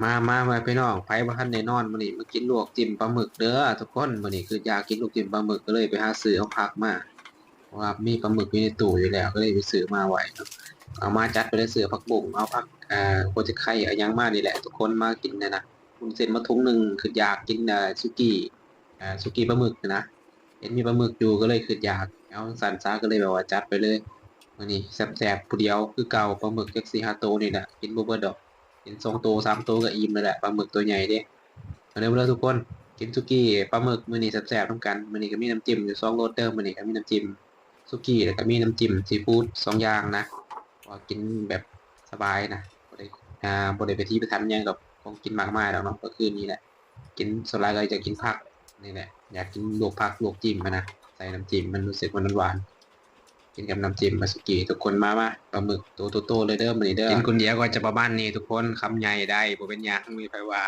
ມາ ມາ ມາ ພີ່ນ້ອງ ໃຜບໍ່ທັນໄດ້ນອນມື້ນີ້ ມາກິນລວກຈິ້ມປາໝຶກເດີທຸກຄົນ. ມື້ນີ້ຄືຢາກກິນລວກຈິ້ມປາໝຶກ ກໍເລີຍໄປຫາຊື້ເອົາຜັກມາ ເພາະວ່າມີປາໝຶກຢູ່ໃນຕູ້ຢູ່ແລ້ວ ກໍເລີຍໄປຊື້ມາໄວ້ເນາະ. ເອົາມາຈັດໄປເລີຍ ຊື້ຜັກບຸ້ງ ເອົາຜັກ ເອີ ຫົວຈະໄຄ ເອົາຫຍັງມານີ້ແຫຼະທຸກຄົນ ມາກິນນະ ວຸ້ນເສັ້ນມາຖົງໜຶ່ງ ຄືຢາກກິນ ເອີ ສຸກີ້ ເອີ ສຸກີ້ປາໝຶກນະ. ເຫັນມີປາໝຶກຢູ່ກໍເລີຍຄິດຢາກ ເອົາຈັ່ງຊັ້ນຊະ ກໍເລີຍແບບວ່າຈັດໄປເລີຍ. ມື້ນີ້ແຊບໆ ຜູ້ດຽວຄືເກົ່າ ປາໝຶກຈັກສີ່ຫ້າໂຕນີ້ແຫຼະ ກິນບໍ່ເບິດດອກ ກິນສອງໂຕສາມໂຕກໍອີ່ມແລ້ວແຫຼະ ປາໝຶກໂຕໃຫຍ່ເດ້. ມາເດີ ມາເດີທຸກຄົນ ກິນສຸກີ້ປາໝຶກມື້ນີ້ແຊບໆນຳກັນ. ມື້ນີ້ກໍມີນ້ຳຈິ້ມຢູ່ສອງລົດເດີ ມື້ນີ້ກໍມີນ້ຳຈິ້ມສຸກີ້ ແລ້ວກໍມີນ້ຳຈິ້ມຊີຟູດສອງຢ່າງນະ ເພາະວ່າກິນແບບສະບາຍນະ ບໍ່ໄດ້ ອ່າ ບໍ່ໄດ້ໄປຖີໄປຖັນຫຍັງດອກ ຂອງກິນມາກມາຍດອກເນາະ ກໍຄືນີ້ແຫຼະ. ກິນ ສ່ວນຫຼາຍກໍຈະກິນຜັກນີ້ແຫຼະ ຢາກກິນລວກຜັກລວກຈິ້ມຫັ້ນນະ ໃສ່ນ້ຳຈິ້ມ ມັນຮູ້ສຶກວ່າມັນຫວານ ກິນກັບນ້ຳຈິ້ມ ມາສຸກີ້ ທຸກຄົນ ມາ ມາ ປາໝຶກໂຕໂຕໆເລີຍເດີມື້ນີ້ເດີ. ກິນຄົນດຽວກໍຈະປະມານນີ້ທຸກຄົນ ຄຳໃຫຍ່ໄດ້ບໍ່ເປັນຫຍັງ ບໍ່ມີໃຜວ່າ.